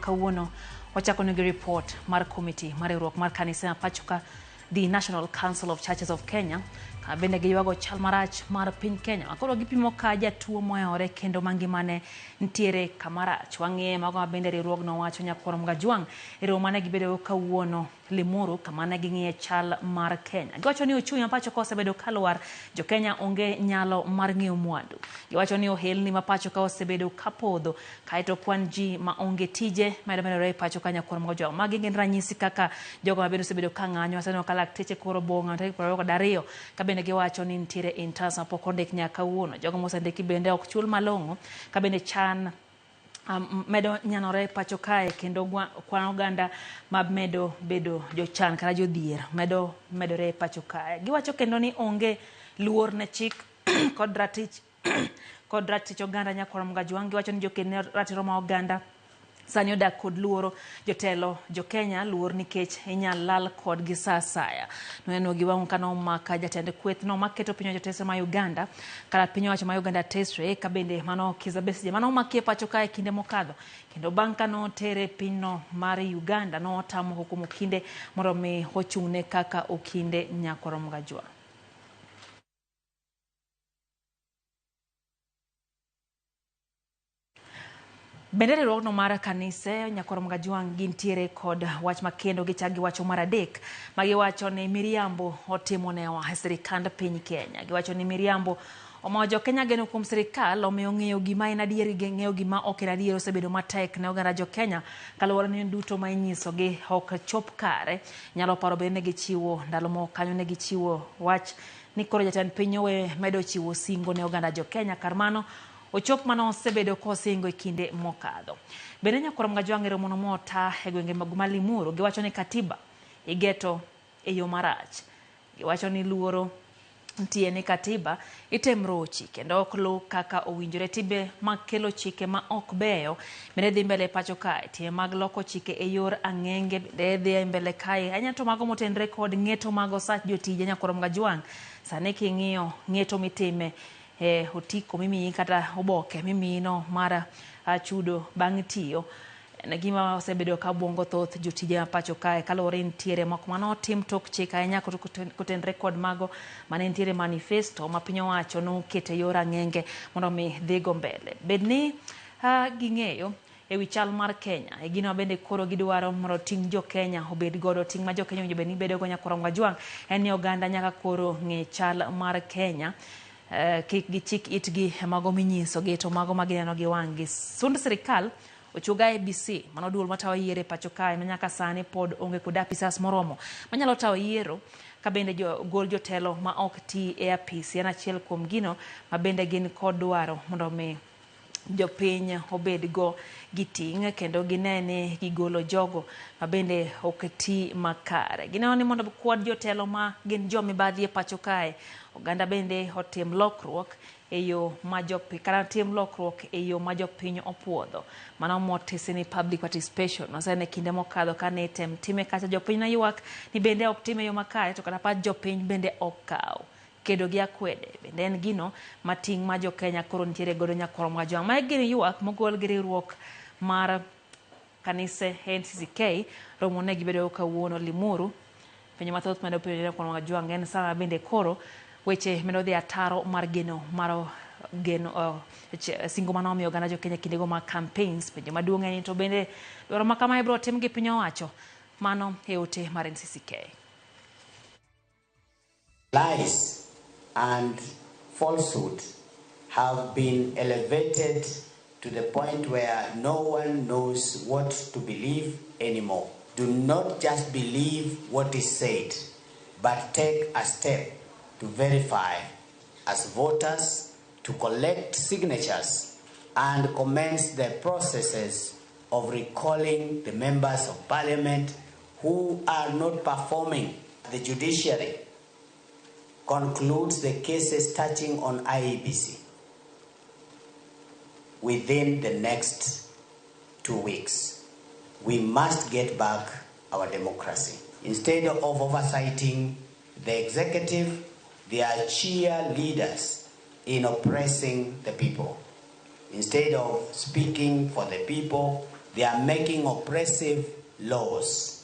kawuono wachako negi report mar komiti mar riwruok mar kanise ma pachoka The National Council of Churches of Kenya ka bende giywago chal marach mar piny Kenya makoro gipimo ka jatuo mohewore kendo mangimane nitiere kamarach. Wang'iye mago ma bende riwruogno wacho nyakwar Mgajwang' e romo mane gibedogo kawuono Limuru kama ne ging'iye chal mar Kenya. Giwacho ni uchumi ma pacho ka osebedo ka lwar, jo Kenya onge nyalo mar ng'iewo mwandu. Giwacho ni ohelni ma pacho ka osebedo ka podho, kaeto kwan ji ma onge tije medo medore e pacho ka nyakwar Mgajwang'. Magi gin ranyisi kaka jogo ma bende osebedo ka ng'anyo. Waseneno ka lakteche koro bo ng'anyo tarik 22 ka bende giwacho ni nitiere interns ma pok ondik nyaka kawuono. Jogo mosendiki bende ok chul malong'o ka bende chan medo nyanore pacho kae kendo kwan oganda ma medo bedo jochan kata jodhier medo medore e pacho kae. Giwacho kendo ni onge luor ne chik kod ratich oganda nyakwar Mgajwang'. Giwacho ni joked ne ratiro ma oganda sani odak kod luoro, jotelo jo Kenya luor nikech inyal lal kodgi sa asaya. Noneno gi wang' ka nomaka jatend kweth no maketo piny owacho tesre ma Uganda kata piny owacho ma Uganda tesre ka bende mano Kizza Besigye mano omakie pacho kae kinde mokadho kendo bang' ka notere pinyno mar Uganda notamo kuom okinde mondo mi ochung'ne kaka okinde nyakwar Mgajwang'. Bende riwruogno mar kanise nyakwar Mgajwang' gintiere kod wach makendo gichak giwacho mar adek ma giwacho ni miriambo otimonewa e sirikand piny Kenya. Giwacho ni miriambo omiyo jo Kenya geno kuom sirikal omiyo ng'eyo gima en adier gi ng'eyo gima ok en adier osebedo matek ne oganda jo Kenya kaluwore ni duto ma inyisogi ok chop kare. Nyalo paro bende ne gichiwo ndalo moko kanyo ne gichiwo wach ni koro jatend piny owe medo chiwo singo ne oganda jo Kenya kar mano ochop mano osebedo kosingo e kinde mokadho. Bende nyakwar Mgajwang' e romono mota e gwenge mag Limuru giwacho ni katiba igeto e yo marach. Giwacho ni luoro nitie ni katiba item rochi kendo ok luw kaka owinjore. Timbe mag kelo chike ma ok beyo bende dhi mbele pacho kae. Timbe mag loko chike e yor ang'enge bende dhi mbele kae. Ahinya to mago motenre kod ng'eto mag osach jotije nyakwar Mgajwang'. Sani king'iyo ng'eto mitime e otiko mimiyi kata oboke mimiyi no mar chudo bang' tiyo en gima osebedo ka buongo thoth jotije ma pacho kae kaluwore nitiere moko manotim tok chik ahinya kotenre kod mago mane nitiere manifesto ma piny owacho nokete yor ang'enge mondo mi dhigo mbele. Bed ni ging'eyo ewi chal mar Kenya e gino bende koro gidwaro mondo ting' jo Kenya obed godo. Ting' ma jo Kenya owinjo bed ni bedo go nyakwar Mgajwang' en ni oganda nyaka koro ng'e chal mar Kenya. Kik gichik itgi mago minyisogi to mago ma gineno gi wang'gi. Sund sirikal ochuoga IEBC mano duol matayo yiero e pacho kae ma nyaka sani pod onge kod apisas moromo manyalo tayo yiero ka bende gol jotelo ma ok ti e apisi en achiel kuom gino ma bende gin kod dwaro mondo mi jopiny obed go gi ting' kendo gine ni gigolo jogo ma bende ok ti makare. Gineno ni mondo kwad jotelo ma gin jomibadhi e pacho kae, oganda bende otim lokruok e yo ma jopiny kata tim lokruok e yo ma jopiny opuodho. Mano motisi ni public participation. Waseneno kinde mokadho kane item time kacha jopiny ne ywak ni bende ok time e yo makare to kata pach jopiny bende ok kaw. Kedo gi akwede bende en gino ma ting' ma jo Kenya koro nitiere godo nyakwar Mgajwang'. Mae gin ywak mogol gi riwruok mar kanise NCCK romo ne gibedo kawuono Limuru. Penjo mathoth medo penjo nyakwar Mgajwang' en sama bende koro weche medo dhi ataro mar geno mar geno singo mane omiyo oganda jo Kenya kindego mag campaigns. Penjo maduong' en ni to bende dwaro ma kama ibiro tim gi piny owacho. Mano e ote mar NCCK. Lies and falsehood have been elevated to the point where no one knows what to believe anymore. Do not just believe what is said, but take a step to verify as voters, to collect signatures and commence the processes of recalling the members of parliament who are not performing. The judiciary concludes the cases touching on IEBC within the next 2 weeks. We must get back our democracy. Instead of oversighting the executive, they are cheerleaders in oppressing the people. Instead of speaking for the people, They are making oppressive laws.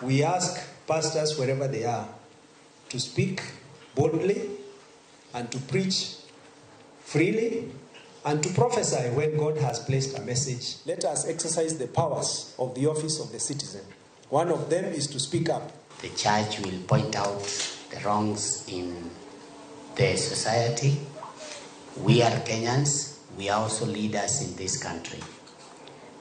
We ask pastors wherever they are to speak boldly and to preach freely and to prophesy when God has placed a message. Let us exercise the powers of the office of the citizen. One of them is to speak up. The church will point out the wrongs in the society. We are Kenyans. We are also leaders in this country.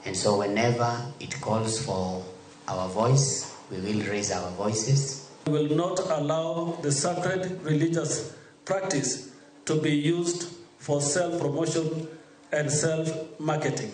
And so whenever it calls for our voice, we will raise our voices. We will not allow the sacred religious practice to be used for self-promotion and self-marketing.